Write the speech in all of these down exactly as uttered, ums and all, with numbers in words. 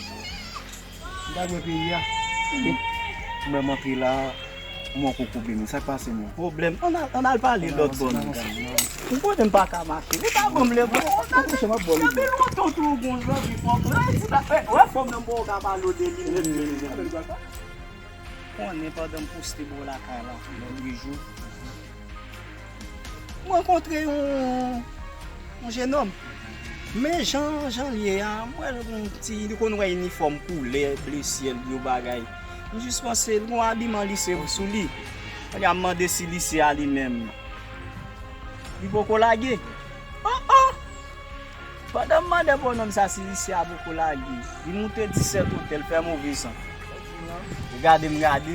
M ta dwe peyi a. Mwen m antre la, mwen koko beni. Sa k pase, mwen? Pwoblèm. Ann al, ann al pale lòt bò, non. M konnen m pa ka mache. Ou pa ban m lè, bro. Sa fè lontan tou ou gon zanmi fò. Wè, wè, fò m nan, bon, ou ka pale de li. Konnen pandan m poste bò lakay la, lòt jou, m rankontre yon, yon jenòm. Men jan, jan l ye a, m wè l yon ti, li konn wè inifòm koulè ble syèl yo bagay. M jis panse l gon abiman lise sou li. Kounye a m mande si lise a li menm, li poko lage. Oh, oh! Pandan m mande bonòm sa si lise a poko lage, li moute disèt otè, l fè move san. Li gade m gade,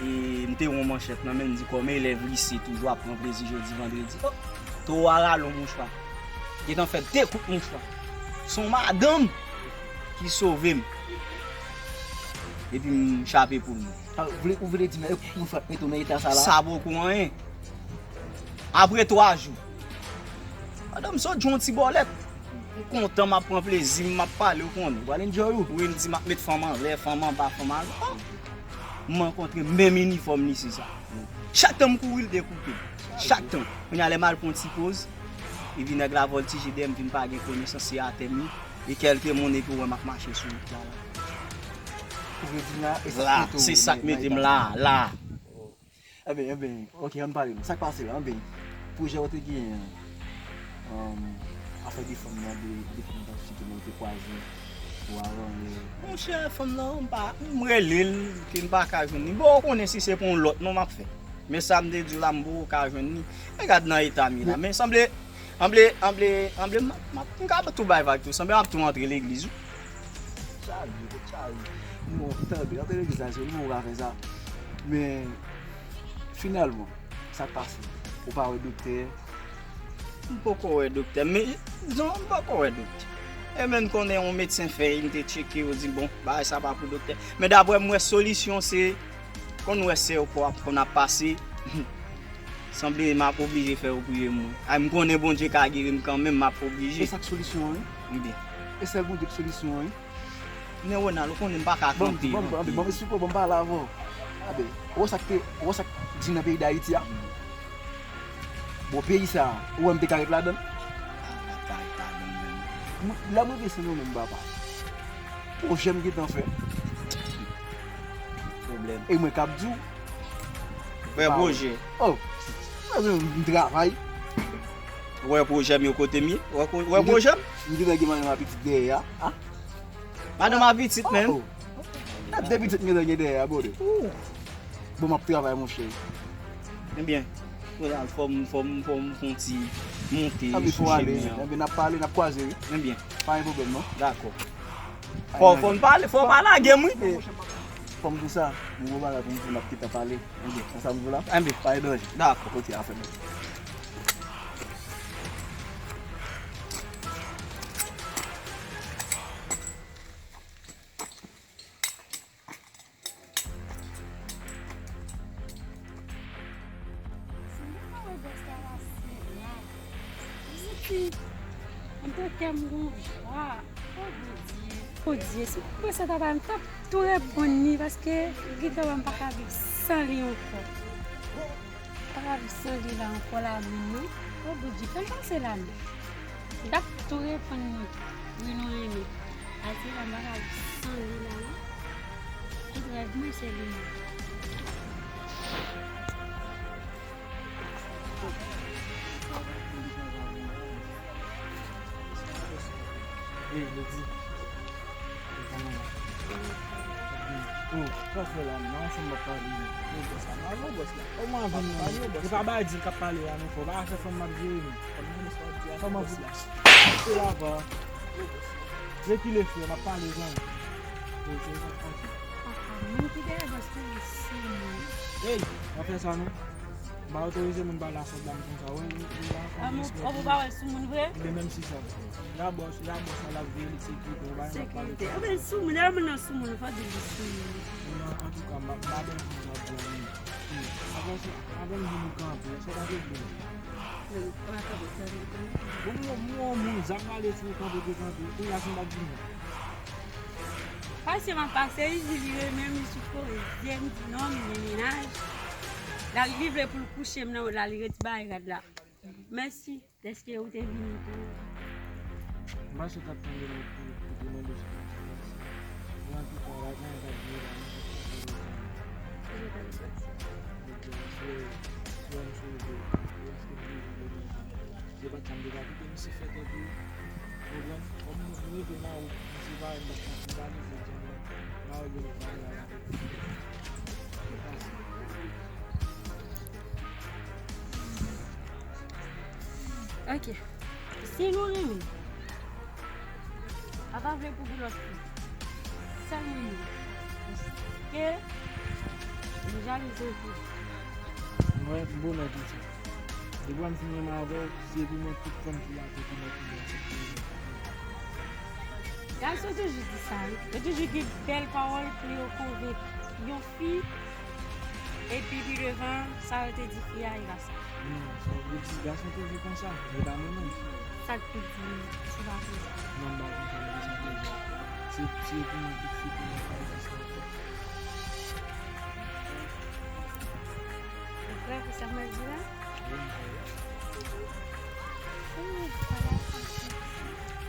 e m te yon manchèt nan men, m di kòm elèv lise toujou ap pran plezi jodi vandredi. Oh! Towo a rale yon mouchwa. Gentan fè de kout mouchwa. Se yon madanm ki sove m. Epi m chape poul mwen. Ah, ou vle, ou vle di m e kout mouchwa k mete w nan eta sa la? Sa poko anyen. Apre twa jou, madanm sot jwenn yon ti bòlèt. M kontan, m ap pran plezi m, m ap pale, ou konnen. Ou pral enjoy ou? Wi, m di m ap met fanm anlè, fanm anba, fanm anlè. M rankontre menm inifòm lise sa. Chak tan m kouri, l dekoupe. Chak tan. Kounye a lè m al pran ti poz, epi nèg la vòltije dèyè m, vin pa gen konesans, se atè m ye. E kèlke moun, epi w wè m ap mache sou wout la, la. Ou vle di la, e sa k mete w se sa k mete m la, la. Enben, enben, ok, ann pale non. Sa k pase la, enben, pwojè w te genyen an, um, afè de fanm nan, de, de fanm nan t ap site men w te kwaze, ou avan, men monchè, fanm nan, m pa, m rele l, ke m pa ka jwenn li. Bon, ou konnen si se pou yon lòt non m ap fè. Men sa m te di w la, m poko ka jwenn li. Men gad nan eta m ye la. Men sanble, sanble, sanble, sanble, m ap, m ap, m ka tou bay vag tou. Sanble m ap tou antre legliz, wi. Chali, chali. Non, tande, antre legliz la, se ou menm ou ka fè sa. Men, finalman, sa k pase? Ou pa wè doktè? M poko wè doktè, men, non, m poko wè doktè. E menm konnen yon medsen fè, m te tcheke, yo di, bon, bagay sa pa pou doktè. Men daprè m, wè solisyon se, konn wè sè yo kò ap, konn ap pase, sanble m ap oblije fè yo priye m, wi. Ay, m konnen Bondye ka geri m kanmenm, m ap oblije. E sa k solisyon an, wi. Ebyen. E sèl Bondye k solisyon an, wi. Men Ronald, ou konnen m pa ka kanpe. Bon, bon, bon, bon, bon, esplike w, bon, m pale avè w. Abe, ou wè sa k te, ou wè sa k di nan peyi Dayiti a? Bon, peyi sa a, ou wè m te ka ret ladan l? Ah, m pa ka ret ladan l menm. Mwen, lè mwen vin se nou menm, papa. Pwojè m gentan fè. Pwoblèm. E mwen k ap di w. Fè pwojè. Oh, mwen menm, m travay. Ou wè pwojè m yo kote m ye? Ou wè ko-, ou wè pwojè m? M gentan gen madanm ak pitit dèyè a. Ah. Madanm ak pitit, menm. Oh, oh. Gad de pitit m gentan gen dèyè a, brother. Bon, m ap travay, monchè. Ebyen, Kounye a, fò m, fò m, fò m fè yon ti monte sou chemen an. Enben, n ap pale, n ap kwaze, wi. Enben. Pa gen pwoblèm, non. Dakò. Fò, fò n pale, fò w pa lage m, wi. Fò m di w sa, m gen yon bagay pou m di w, n ap gentan pale. Enben. Sa m di w la? Enben. Pa gen danje. Dakò. Ok, afè mwen. Sanble mwen wè bòs la pase la. Zouti, antan kè m gon jwa. O Bondye. Bondye, si mwen sa ta bay, m t ap tou reponn li, paske li gentan wè m pa ka viv san li ankò. M pa ka viv san li la ankò la menm non. O Bondye, fè l pase la menm. M t ap tou reponn li. Wi, nou renmen. Ase la, m pa ka viv san li la non. Tout rèv mwen se li menm. Ey, Ledi. Ey, kòman w ye? Oh, sa w fè la menm? Ansanm m ap pale menm. Ey, bòs la, m ap pale bòs la. Kòman w vin menm? Se pa badji k ap pale la non, frè. Pa fè fanm m ap jere menm. Kòman w di a bòs la? Se la va. Rekile frè, m ap pale zanmi. Ey, se sa k pase. Papa, moun ki dèyè bòs la, se mwen. Ey, pa fè sa non. M pa otorize moun pale a sòt dam konsa, wè, wè, wè, la, fò respè. Ou pa wè sou moun vre? Ebyen, menm si sa. Ya bòs, ya bòs la, l ap veye, li sekirite, ou pa menm ap pale. Sekirite. Ebyen, sou moun, lè moun nan sou moun, fò di li sou moun. Non, antouka, m pa, m pa bèl moun sa di a menm. Apre sa, apre m di nou kanpe, sa pa te bon. Bon, mwen, mwen, moun, zam rale sou ou, kanpe, te kanpe. Kounye a, si m pa di nou. Pase m ap pase, li di li renmen m, li sou koze m, di non, m gen mennaj. La, li vle pou l kouche m nan wòl la, li ret bay rad la. Mèsi dèske ou te vini tou. M panse w t ap tande m pou, pou te mande sou kòb sa. Men antouka, lajan an t ap vini la, men se pa pou ou. Ki jan w t ap di sa? Jodi a, se, se yon sou ou, se yon sou ou, se pa t sa m te ka kite misye fè tèt li. Konprann? Kòm m rive nan wout, misye pa wè m, m pa t ka finalize djòb la. M a wè gen yon kamera la. Ok. Si nou renmen, a pa vle pou gen lòt fi. Sèl mwen menm. Paske m jalouz anpil. Mwen, m bonè konsa. Depi m fin renmen avè w, se pou mwen tout fanm ki atè pou mwen pou mwen aksepte. Gason toujou di sa, wi. Yo toujou gen bèl pawòl pou yo konvenk yon fi, epi pi devan, sa yo te di fi a, e pa sa. Non, sa vle di gason toujou konsa, men pa mwen menm. Sa k pou di, se pa konsa. Non, m pa konsa, m konsa toujou. Se, se pou mwen tout fi pou mwen pa egziste ankò. Ou kwè pou sa m ap di la?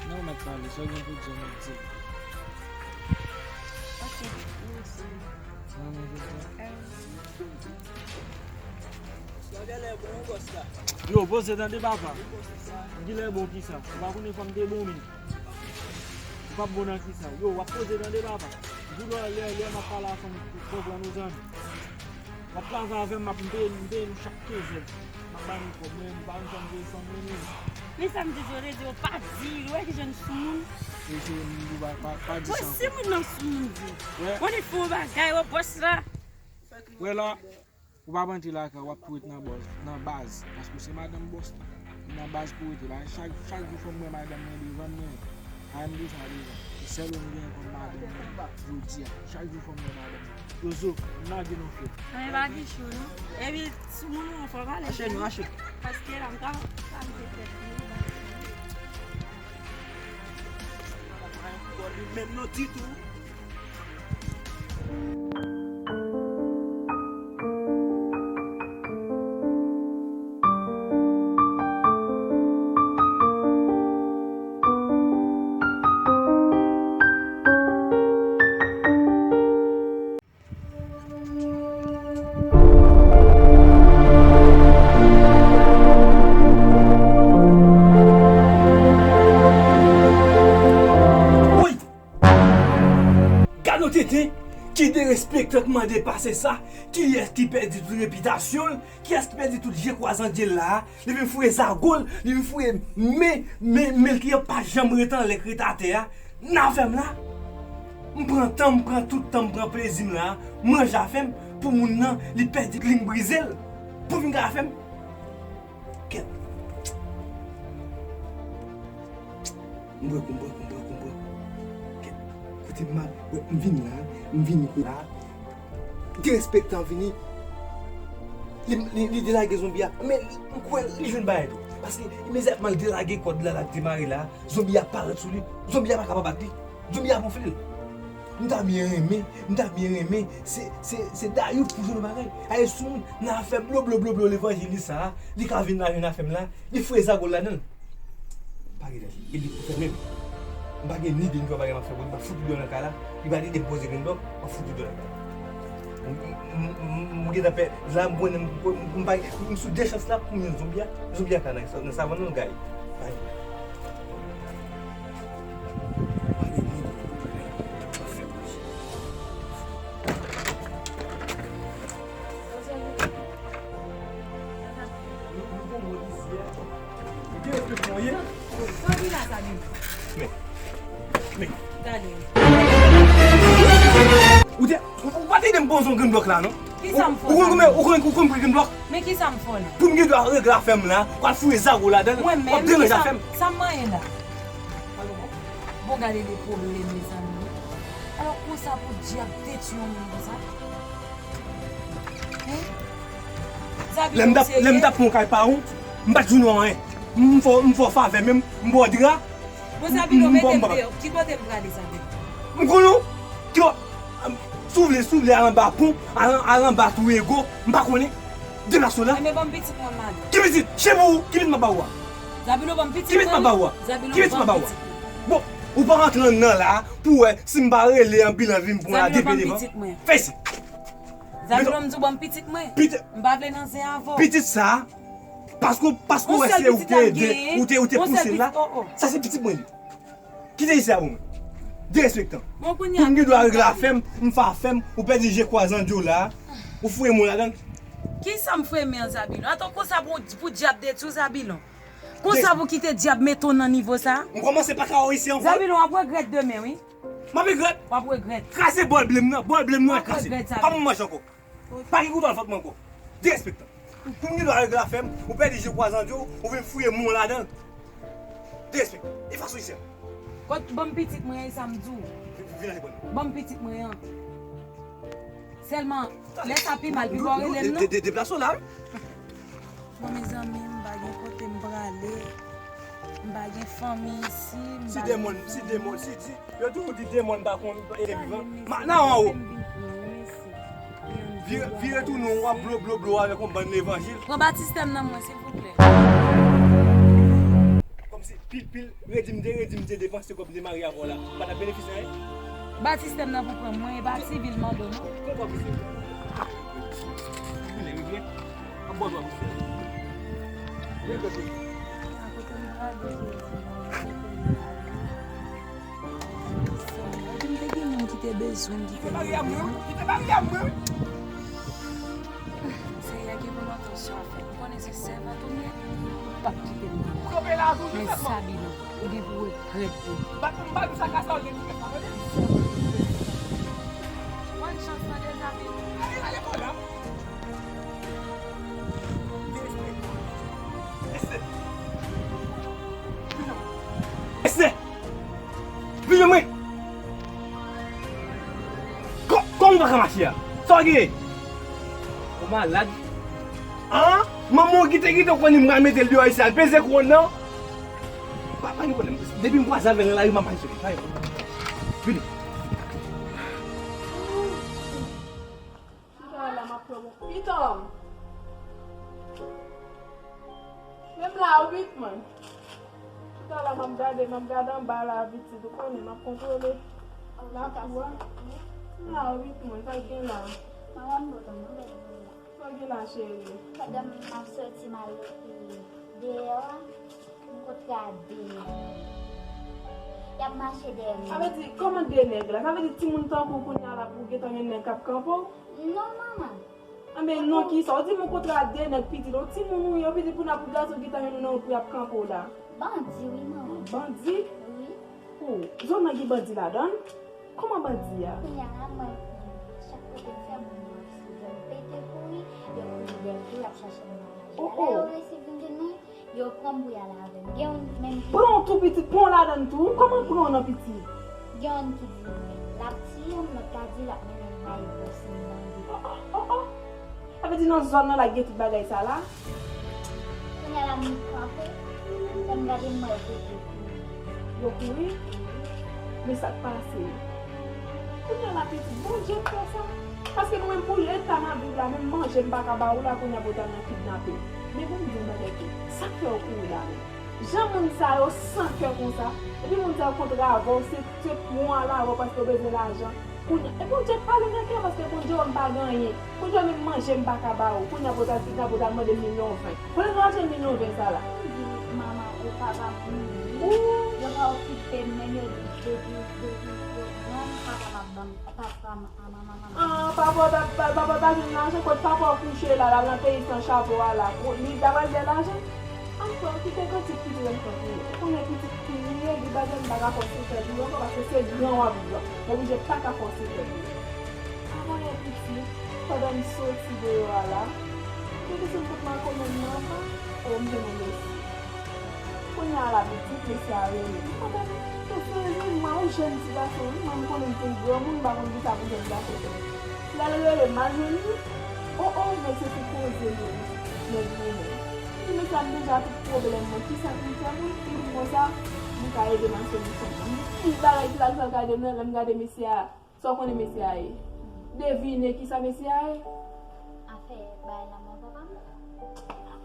Non, w mèt pale, sa w gen pou di, w mèt di. Ok, mèsi. Nan men jodi a. Yo, poze tande papa. Gilè bon kisa? Ou pa konnen fanm te bon menm. Ou p ap bon nan kisa? Yo, w ap poze tande papa. Jou lè, lè, lè m ap pale a fanm, ou konprann ou zanmi. W ap travay avè m, m ap, m peye, m peye nou chak kenz èd. M ap ba nou kòb, men nou pa janm veye fanm nou, nou. Men sa m di w, yo pa di l, ou wè ki jan n soumoun. E se m di w pa, pa, pa di sa ankò. Si moun nan soumoun vre. Wè. Ou annik fè yon bagay, wè bòs la. Wè la, ou p ap rantre lakay, w ap tou ret nan bòz, nan baz, paske w se madanm bòs la. Nan baz pou w rete. Paske chak, chak jou fò m wè madanm mwen devan mwen. Pa menm de sa devan. Se sèl ou m genyen kòm madanm mwen jodi a. Chak jou fò m wè madanm mwen. Yo zo, m lage nou frè. Mwen pa gen cho non. Epi sou moun ou fò pale. Mache nou, mache. Paske la m ka, ka m te fè. Menm non ditou. Woy! Gad yon tenten ki dere Enspektè k mande pase sa, kiyès ki pèdi tout repitasyon l, kiyès ki pèdi tout je kwaze an dye l la a, li vin foure zago l, li vin foure men, men, men l ki pa janm ret anlè k ret atè a, nan afè m la. M pran tan, m pran tout tan, m pran plezi m la, m ranje afè m, pou moun nan, li pèdi, li brize l, pou vin gade afè m. Kèt. M bwè kou, m bwè kou, m bwè kou, m bwè kou. Kèt. Kote m ap, wè, m vin la, m vin kou la. Derespektan vini. Li, li, li delage zonbi a. Men, m kwè li jwenn bagay tou. Paske imedyatman l delage kòd la, l ap demare la, zonbi a parèt sou li. Zonbi a pa ka pa bat li. Zonbi a gonfle l. M ta byen renmen, m ta byen renmen, se, se, se Dayou pou jwenn yon bagay. Aye sou moun, nan afè blo, blo, blo, blo, levanjil li sa a, li ka vin la jwenn afè m la, li foure zago l ladan l. Pa gen lè, e li pou fè menm. M pa gen ni de ni twa bagay m ap fè pou li, m ap fout li deyò nan kay la, li pa gen de poze grenn blòk, m ap fout li deyò nan kay la. M, m, m, m, m gentan pè, la m konnen m, m, m pa, m sou de chans la pou m jwenn zonbi a, zonbi a ka nan, nan savann nan gay. Pa gen. Ou te, ou, ou pa te ede m poze yon grenn blòk la, non? Kisa m fè w, Dayou? Ou konn, ou konn, ou konn pran grenn blòk? Men kisa m fè w la? Pou m gen dwa regle afè m la, w al foure zago ladan l, w ap deranje afè m. Sa m manyen la? Bon, gade de pwoblèm, mezanmi. Alò, konsa pou dyab detwi yon moun konsa? Hein? Zabi, lè m t ap, lè m t ap pran kay pa ou, m pa t jwenn ou anyen. M fè w, m fè w favè menm, m ba w dra. Bon, Zabilo, mete m deyò. Ki kote m prale, Zabilo? M konn ou. Ki, si w vle, si w vle, al anba pon, al, al anba twou Ego, m pa konnen. Deplase w la. Enben, ban m pitit mwen, m ale. Ki pitit? Chen pou ou. Ki pitit m ap ba ou a? Zabilo, ban m pitit mwen. Ki pitit m ap ba ou a? Zabilo, ban m pitit mwen. Bon, ou pa rantre anndan la pou wè si m pa rele anbilan vin pran la depi devan. Zabilo, ban m pitit mwen. Fè isit. Zabilo, m di w ban m pitit mwen. Pitit. M pa vle nan zen avè w. Pitit sa, paske, paske w wè se ou te ede, ou te, ou te pouse l la. Sa se pitit mwen li. Kite isi a pou mwen. Derespektan. Pou m gen dwa regle afè m, m fè afè m, ou pèdi je kwaze an dyo la, ou foure men w ladan l. Kisa m foure men an, Zabilo? Atò, konsa pou, pou dyab detwi w, Zabilo? Konsa pou kite dyab mete w nan nivo sa? M kòmanse pa ka wè isi ankò. Zabilo, w ap regrèt demen, wi. M ap regrèt. W ap regrèt. Kraze bòl ble m nan, bòl ble m nan kraze. W ap regrèt, Zabilo. Pa pou m manje ankò. Pa gen kout al fòt mwen ankò. Derespektan. Pou m gen dwa regle afè m, ou pèdi je kwaze an dyo, ou vin foure men w ladan l. Derespektan. Efase w isi a. Kot, ban m pitit mwen an, e sa m di w. Vin, vin ale pran l. Ban m pitit mwen an. Sèlman, lè sa pi mal, pi pa w rele m non. De, de, deplase w la, wi. Bon, mezanmi, m pa gen kote m prale. M pa gen fanmi isi, m pa gen fanmi. Si demon, si demon, si di, yo toujou di demon pa konn ede vivan. Ma, nan anwo. Vire, vire tounen w ap blo, blo, blo avèk yon bann levanjil. Pran batistèm nan mwen, silvouplè. Kòmsi pil, pil, redi m te, redi m te depanse kòb m te marye avè w la. M pa t ap benefisye anyen. Batistèm nan pou pran mwen, e pa sivil m ap mande w non. Pran kòb isi. Vini, vini. An bon dwa pou fè. Vin kote. Akote m prale, Jezi. Di m te gen moun ki te bezwen m, ki te mande m. Kite mari a mwen, wi. Kite mari a mwen, wi. Seyè, gen volonte w sou afè m. M konnen se sèvant ou m ye, ou p ap kite m nan. Kanpe la toujou sèlman. Men Zabilo, ou gen pou regrèt li. M pa, m pa di sa ka sa w gen pou fè sa, tande? Bòn chans tande, Zabilo. Ale, ale, bon la. Esne! Vin jwenn mwen! Kò, kòman w pa ka mache a? Sa w genyen? Ou malad? An? Manman w kite kite w konnen m pral mete l deyò isi a, l peze kouwòn nan? Pa, pa gen pwoblèm. Depi m kwaze avè l nan lari, m ap mache sou li. Pa gen pwoblèm. Vini. Chita la, m ap pran bon. Piton! Men m la wi mwen. Chita la, m ap gade, m ap gade anba la, pitit, ou konnen, m ap kontwole lakou a. M la wi mwen, sa k gen la? Sa k gen la, cheri? Pandan m ap soti m al deyò a, m kontre a de nèg. Y ap mache dèyè m. Sa vle di, kòman de nèg la? Sa vle di timoun tankou w kounye a la pou w gentan gen nèg k ap kanpe w? Non, manman. Anben, non, kisa? Ou di m ou kontre a de nèg pitit. Ou timoun ou ye, ou pitit pou n ap gason ki ta jwenn ou nan wout pou y ap kanpe w la. Bandi, wi, manman. Bandi? Wi. O, zòn nan gen bandi ladan l? Kòman bandi a? Kounye a la, mwen, chak kote m fè, moun yo ap swiv m, pete kouri, yo kouri dèyè m tou, y ap chache m nan raje. O, o. Lè yo resi vin jwenn mwen, yo pran m pou y al avè m. Gen youn menm ki pran yon tou pitit, pran w ladan l tou? Kòman pran w nan pitit? Gen youn ki di l ap tiye m, lòt la di l ap mennen m bay bòs m bandi. O, o, o, o. Sa vle di nan zòn nan la gen tout bagay sa la? Kounye a la m kanpe, lè m gade m wè yo kouri. Yo kouri? Men sa k pase? Kounye a la pitit, Bondye k fè sa. Paske mwen menm pou eta m ap viv la, menm manje m pa ka ba ou la, kounye a pou w ta nan kidnape. Men ban m di yon bagay tou. Sa k fè yo kouri la menm? Jan moun sa yo san kè konsa, epi moun sa yo kontre avè w, se, se pran la avè w paske yo bezwen lajan. Kounye a, epi w djèt pale nan kè paske Bondye wè m pa gen anyen. Kounye a menm manje m pa ka ba ou. Kounye a pou w ta, pou w ta mande m milyon ven. Kote w achte milyon ven sa la? M di manman e papa m mouri. Yo pa okipe m, menm yo di depi, depi yo grann, papa m ap ban m, papa m Ah, papa w ta, pa- papa w ta jwenn lajan, kot papa w kouche la, l al nan peyi san chapo a la. Ou- Li ta pral gen lajan? Anfè, kite kantik pitit anfè pou ou. Ou konnen pitit ki li ye, li pa janm pa ka fòse tèt li ankò, paske se gran w ap viv la. Ou oblije pa ka fòse tèt ou. Avan yè pitit, pandan m soti deyò a la, m te desann kot makomè m nan anba, o, m jwenn yon mesye. Kounye a la pitit mesye a rele m. Mwen menm, m tou sezi, mwen yon jèn ti gason wi, mwen m konnen m te granmoun, m pa konn kisa pou jèn gason fè. Lè l rele m, m al jwenn li. O, o, nèg se sou koze li ye, nèg goumen. M di mesye a m deja tout pwoblèm mwen, kisa pou m fè mwen? Li di m konsa, li ka ede m ak solisyon sa. M di ki bagay, kisa, kisa l ka ede m nan? Lè m gade mesye a, Sa w konnen mesye a ye? Devine kisa mesye a ye? Afè bagay lanmò papa m.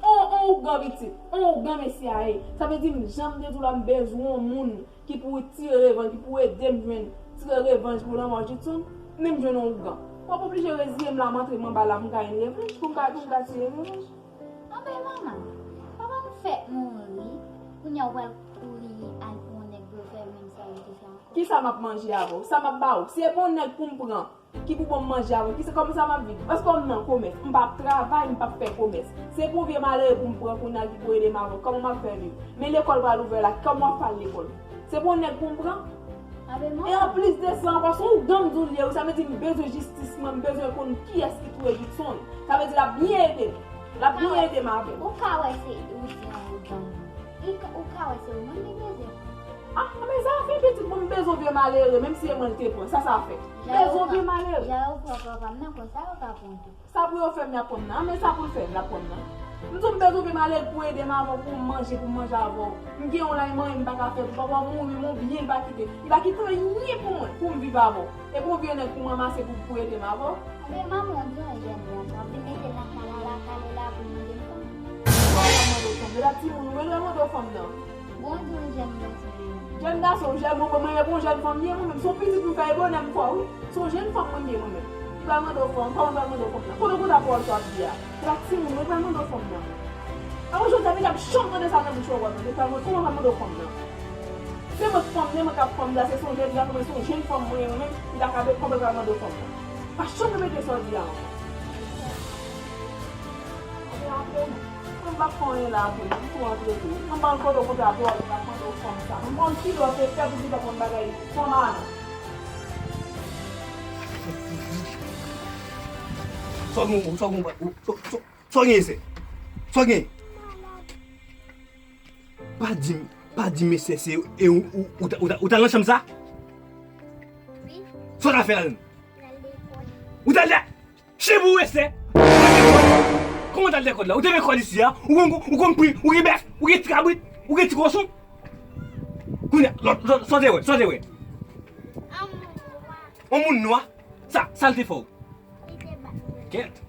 On, on ougan pitit, on ougan mesye a ye. Sa vle di m jan m te di w la m bezwen yon moun ki pou tire revanj, ki pou ede m jwenn tire revanj pou lanmò Judson, men m jwenn yon ougan. W ap oblije reziye m la, m antre m anba la, m ka jwenn revanj, pou m ka, pou m ka tire revanj. Anben manman, papa m fèk mouri, kounye a w pral kouri al pou yon nèg pou yo fè menm sa yo te fè ankò. Kisa m ap manje avè w? Sa m ap ba ou? Si e pa yon nèg pou m pran, ki pou ban m manje avè w, kisa, kòman sa m ap viv? Paske m nan komès, m p ap travay, m p ap fè komès. Se pou vye malere pou m pran kounye a ki pou ede m avè w, kòman m ap fè viv? Men lekòl pral ouvè la, kòman w ap fè al lekòl? Se pou yon nèg pou m pran? Anben manman. E anplis de sa ankò, se yon gang m di w l ye wi, sa vle di m bezwen jistis mwen, m bezwen konn kiyès ki touye Judson. Sa vle di l ap byen ede m. L ap byen ede m avè l. Ou ka wè se, ou di an ou gang. Ou ka, ou ka wè se ou menm li bezwen. Ah, men sa fè pitit, bon, m bezwen vye malere, menm si e mwen l te pran, sa sa fè? M bezwen vye malere. Jan yo pran papa m nan, konsa yo ka pran tou. Sa pou yo fè m, y ap pran m nan. Anben sa pou l fè m, l ap pran m nan. M di w m bezwen vye malere pou ede m avè w, pou m manje, pou m manje avè w. M gen yon lay manyen m pa ka fè, pou papa w mouri, men yon byen l pa kite. Li pa kite anyen pou mwen, pou m viv avè w. E pou vye nèg pou m ranmase pou, pou ede m avè w. Anben manman, w di yon jèn gason, ap vin mete l nan kay la, lakay ou la pou l mande m fanm. Ou pa pral mande w fanm, depi timoun ou, men l pral mande w fanm nan. Bon, di yon jèn gason. Jèn gason, jèn, mwen, mwen, mwen, bon, jèn fanm ye, mwen menm, se yon pitit m fè, e bonè m fè, wi. Se yon jèn fanm mwen ye, mwen menm. Li pral mande w fanm, kòman l pral mande w fanm nan? Kote kote pawòl sa w ap di a? Depi timoun, mwen pral mande w fanm nan. Avan jodi a, m p ap janm tande sa nan bouch ou ankò, tande? Pral mande, kòman pral mande w fanm nan? Se mwen k fanm, se mwen k ap fanm la, se yon jèn gason, se yon jèn fanm mwen ye, mwen menm, li ta ka de kòman pral mande w fanm nan. Pa janm repete sa w di a ankò. Anben, antre non. Mwen m p ap fè anyen la avè w, m tou antre tou. Mwen m pral kote w kontre a dwòl, m ap mande w fanm sa. M konn kilè w te fè pou di w t ap konn bagay fanm a non. Sa w gen, sa w gen, sa w, sa w, sa w gen, sè? Sa w gen? Pa di m, pa di m, mesye, se, e ou, ou, ou, ta- ou, ta- ou t al nan chanm sa? Wi. Sa w t al fè ladan l? Pral lekòl. Ou t al la? Cheve ou wese? Kòman w t al lekòl la? Ou te vin lekòl isi a? Ou konn, ou konn pri, ou gen bèf, ou gen ti kabrit, ou gen ti kochon? Kounye a, lòt, lòt, sa w te wè, sa w te wè? Yon moun nwa. Yon moun nwa? Sa, sa l te fè w? Li te bat mwen. Kèt.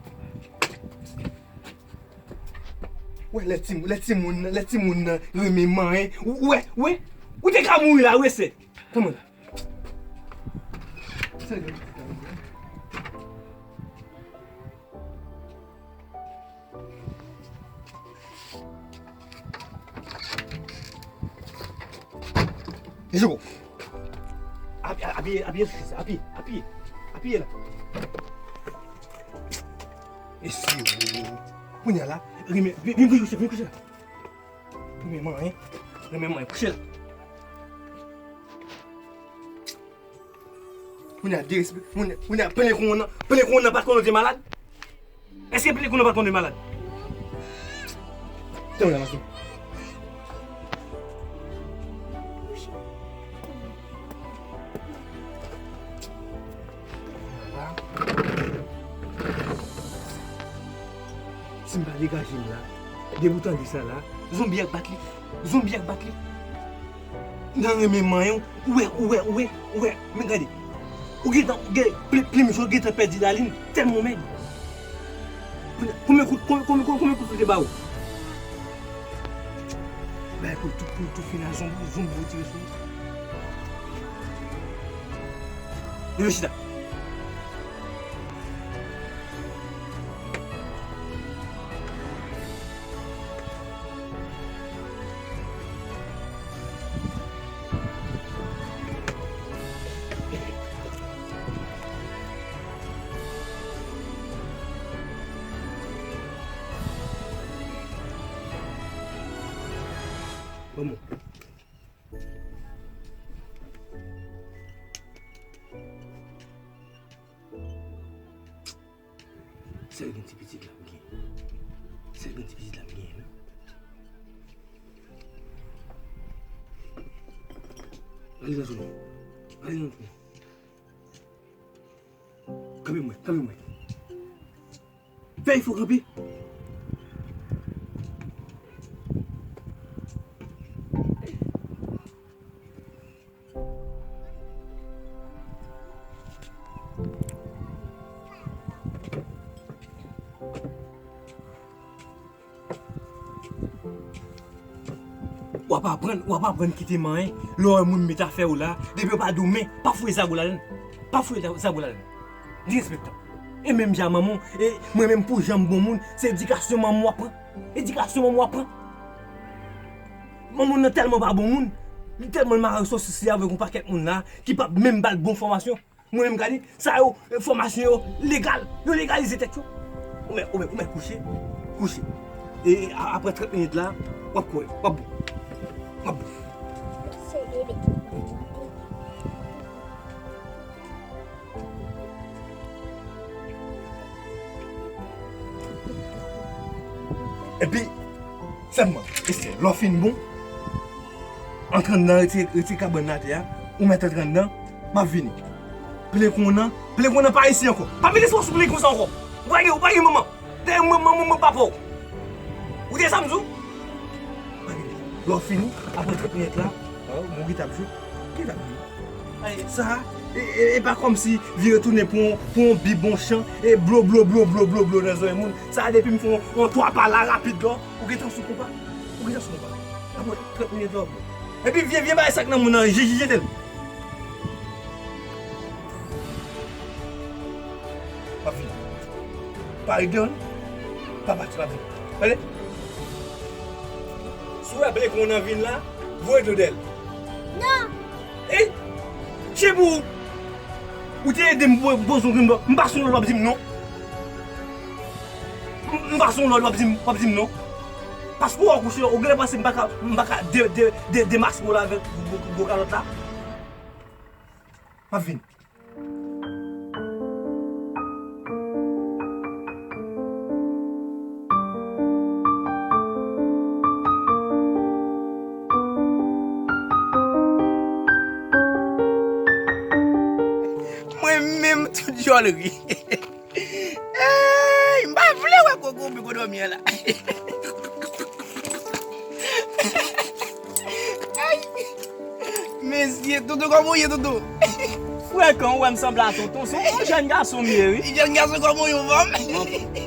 Wè, lè timoun, lè timoun, lè timoun nan renmen manyen. Ou, ou wè, ou wè, ou te ka mouri la, wè, se. Kòman la? Joko. Apiye, apiye sou chèz la, apiye, apiye, apiye la. Mesye, kounye a la, renmen, vin, vin, vin kouche, vin kouche la. Renmen manyen, renmen manyen, kouche la. Moun nan derespekte, moun, moun nan plen kowona, plen kowona pa t konn ou te malad? Èske plen kowona pa t konn ou te malad? Tann la, mache. Si m pa degaje m la, depi w tande sa la, zonbi a k bat li. Zonbi a k bat li. Nan renmen manyen w, ou wè, ou wè, ou wè, ou wè. Men gade. Ou gentan, gen, plim, plim jòn gentan pèdi lalin, tèlman w mèg. Konbyen, konbyen kout, konbyen, konbyen, konbyen kout li te ba ou? Bay pou l tou, pou l tou fini a zonbi, zonbi retire sou ou. Leve chita. Ban mwen. Sèl grenn ti pitit la m gen. Sèl grenn ti pitit la m gen, non. Ale nan twou. Ale nan twou. Kanpe mwen, kanpe mwen. Fè efò kanpe. W ap aprann, w ap aprann kite manyen. Lè w wè moun met afè w la, depi yo pa di w men, pa fouye zago ladann. Pa fouye zago ladann. Disrespektan. E menm jan manman w, e mwen menm pou jan m bon moun, se edikasyon manman w ap pran. Edikasyon manman w ap pran. Manman w nan tèlman pa bon moun, li tèlman mare sòsisye avèk yon pakèt moun la ki p ap menm ba l bon fòmasyon. Mwen menm gade, sa yo, fòmasyon yo legal, yo legalize tèt yo. Ou mèt, ou mèt, ou mèt kouche, kouche. E, e a- apre trant minit la, w ap kwè, w ap bon. W ap bon. Epi, sèlman, Estè, lè w fin bon, antre anndan, retire, retire kabann nan atè a, ou mèt antre anndan, m ap vini. Plen kowona, plen kowona pa isi ankò. Pa vin espwa sou plen konsa ankò. Ou pa gen, ou pa gen manman. Dèyè mwen, manman, mwen, papa w. Ou tande sa m di w? Pa gen. Lè w fini, apre trant minit la, oh, mwen gentan ap jwe. Gentan ap jwe. Ay, sa, e, e, e pa kòmsi vire tounen pou yon, pou yon bib, yon chan, e blo, blo, blo, blo, blo, blo nan zòrèy moun. Sa, depi m fè yon, yon twa pa la rapid la, ou gentan sou konpa. Ou gentan sou konpa. Apre trant minit la, w ap bon. Epi vye, vye bagay sa k nan moun nan, jiji jete l. M ap vini. Pa rete non. Pa pati, m ap vini. Tande? Si w wè plen kowona vin la, voye dlo dèyè l. Non. Ey! Chen pou ou! Ou te ede m poze yon grenn bò. M pa sou lòd w ap di m non. M, m pa sou lòd w ap di m, w ap di m non. Paske w kouche, ou genlè panse m pa ka, m pa ka de, de, de, demaske w la avèk gwo, gwo, gwo kalòt la. M ap vini. Mwen menm tout jòlri. Ey, m pa vle wè koko biko dòmi an la. Ay. Mesye, tonton, kòman w ye, tonton? Frekan, ou wè m sanble a tonton, se yon jèn gason m ye, wi. Jèn gason, kòman w ye, anfòm?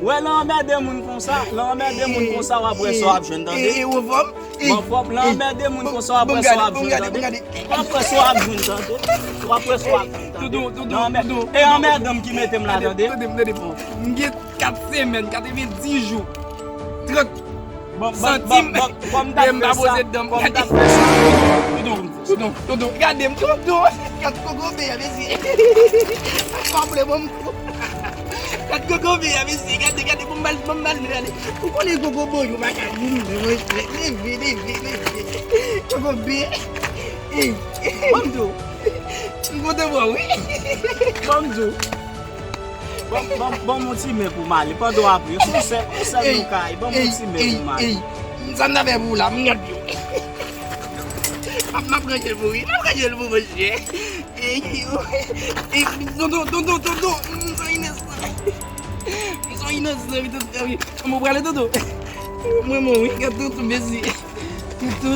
Wè, lè w anmède moun konsa, lè w anmède moun konsa, w ap wè sa w ap jwenn, tande? E, e, ou anfòm? M anfòm, lè w anmède moun konsa, w ap wè sa w ap jwenn, tande? W ap wè sa w ap jwenn, tande? W ap wè sa w ap jwenn, tande? Tonton, tonton, tonton. E anmèdan m ki mete m la, tande? Tande, tande, tande. M gen kat semèn, katrevenndis jou, trant, Santi m, men m pa poze dan m. Gade, tonton, tonton, tonton, gade m, tonton. Gad kokobe a, mesye. Ak pa vle ban m kou. Gad kokobe a, mesye. Gade, gade, ban m bal, ban m bal, gade. Ou konnen kokobe yo pa ka vin nan, mesye. Leve, leve, leve. Kokobe. Ey. Ban m di w. M kontan bò, wi. Ban m di w. Ban, ban, ban m yon ti men pou m ale. Pandan w ap ri, se yon sèl, yon sèl nou ka ye. Ban m yon ti men pou m ale. Ey, ey, ey. Sa m ta fè pou w la, m gad yo. M ap, m ap ranje l pou wi. M ap ranje l pou mwen, chè. Ey, ey, tonton, tonton, tonton. M se inosan. M se inosan, wi, tonton, wi. Mwen prale, tonton. Mwen, mwen, wi, gad tonton, mèsi. Tonton,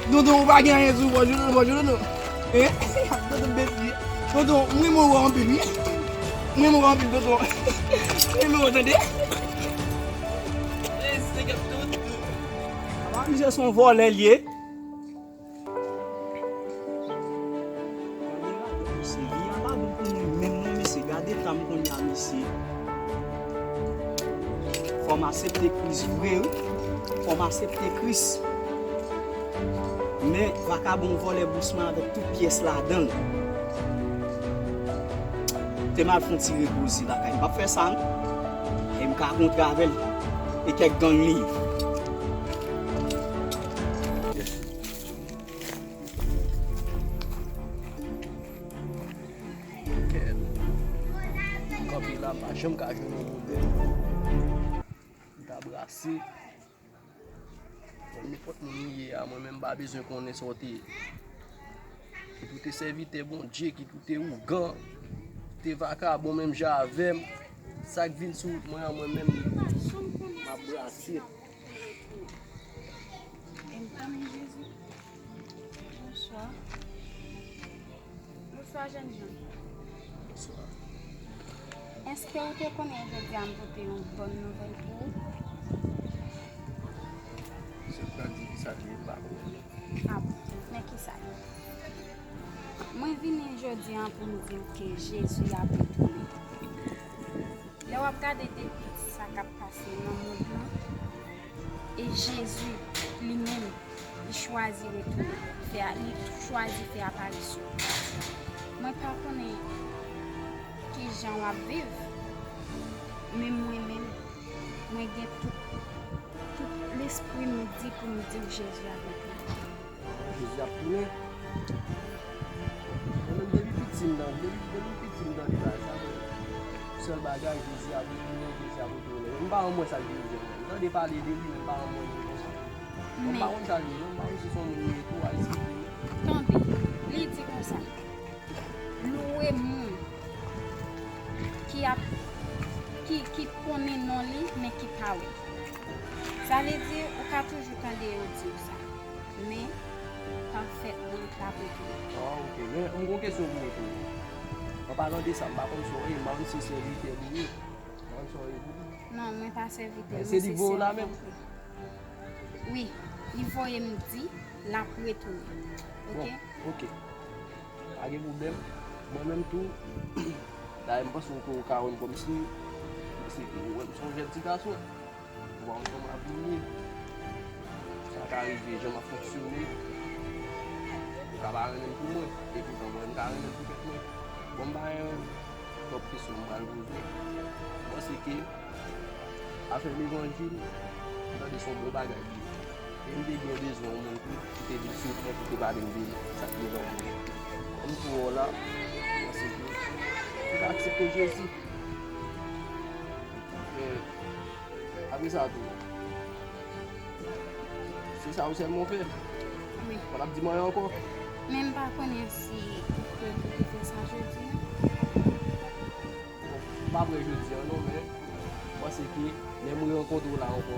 tonton, ou pa gen anyen sou vòj, tonton, vòj, tonton. Hein? Tonton, mèsi. Tonton, mwen, mwen, wè anpil, wi. Mwen, mwen, wè anpil, tonton. Mwen, mwen, tande. Mèsi, gad tonton. Apa misye se yon vòlè l ye? Gade ladan misye, vi a pa bon pou mwen menm non, mesye. Gade tan m kounye a, mesye. Fò m aksepte Kris vre, wi. Fò m aksepte Kris. Men, vakabon vòlè bous mwen avèk tout pyès ladan l. Te m al fè yon ti repoze lakay m. M p ap fè sa, non. E m ka kontre avè l. E kèk gang li ye. Kèt. Kanpe la, m pa janm ka jwenn yon modèl. M ta brase. Bon, nenpòt moun ou ye a, mwen menm m pa bezwen konnen sa w te ye. Kit ou te sèvitè Bondye, kit ou te ougan, kit ou te vakabon menm jan avè m. Sa k vin sou wout mwen an, mwen menm, m ap brase. E m konnen Jezi. Bonswa. Bonswa, jènjan. Bonswa. Èske w te konnen jodi a m pote yon bòn nouvèl pou ou? Se w k pral di ki sa l ye, m pa konnen. A bon, men ki sa l ye? Mwen vini jodi a pou m di w ke Jezi ap retounen. Lè w ap gade depi sa k ap pase nan mond lan, e Jezi, li menm, li chwazi retounen, fè a, li chwazi fè aparisyon. Mwen pa konnen kijan w ap viv, men mwen menm, mwen gen tout, tout lespri m di pou m di w Jezi ap retounen. Jezi ap tounen. Mwen menm depi piti m nan, depi, depi m piti m tande bagay sa, men sèl bagay, Jezi ap retounen, Jezi ap retounen. M pa janm wè sa k Jezi an. M tande pale de li, men m pa janm wè li konsa. Bon, m pa konn sa l ye, non, m pa konn si se yon moun li ye tou, a eksplike m. Tande, li di konsa. Louwe moun ki ap, ki, ki konnen non li, men ki pa wè. Sa vle di, ou ka toujou tande yo di w sa. Men, pa fèt non l ap retounen. Ah, ok. Men, m gon kesyon pou ou tou. An palan de sa, m pa konn si w ye, m pa konn si se sèvitè li ye. M pa konn si w ye pou li. Non, mwen pa sèvitè, mwen se sèvant. Se li voye w la menm? Wi, li voye m di l ap retounen. Ok? Bon, ok. Pa gen pwoblèm. Mwen menm tou, dayè m panse w ke w ka wè m kòmsi, se ke ou wè m se yon jèn ti gason. Ou pa konn kòman m ap vini. Sa ka rive, jan m ap fonksyone. Ou ka pa renmen m pou mwen, epoutan mwen, m ka renmen m pou tèt mwen. Bon, m pa gen twòp kesyon m pral poze. M panse ke afè levanjil, m tande se yon bon bagay li ye. E m te gen bezwen yon moun tou ki te vin sou mwen, ki te pale m de sa k levanjil. Kòm m tou wè w la, m panse ke ou ka aksepte Jezi. Men, apre sa tou, se sa ou sèlman w fè? Wi. Ou pa t ap di m anyen ankò? Men m pa konnen si ou kwè ke w te fè sa jodi a. Bon, m pa kwè jodi a non, men m panse ke lè m rerankontre w la ankò,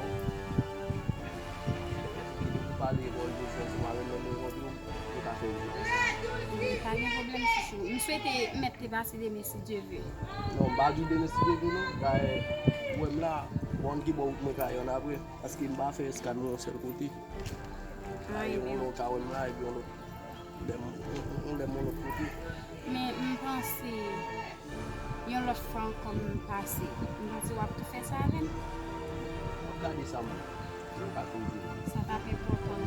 epi ke nou pale pawòl Jezi ansanm avè m lè m rerankontre w, nou ka fè yon videyo. Wi, pa gen pwoblèm, chouchou. M swete mèt te pase demen si Dye vle. Non, m pa di w demen si Dye vle non. Dayè, ou wè m la, bon, m ki bò wout mwen ka ye ann apre, paske m pa fè eskal mwen yon sèl kote. Dayè, yon lè w ka wè m la, epi yon lòt lè m, yon, yon, yon lè m yon lòt kote. Men m panse, yon lòt fwa ankò m pase, m panse w ap tou fè sa avè m. W ap gade sa m, Sa t ap enpòtan.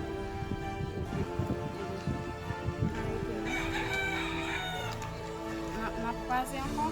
N ap, n ap kwaze ankò.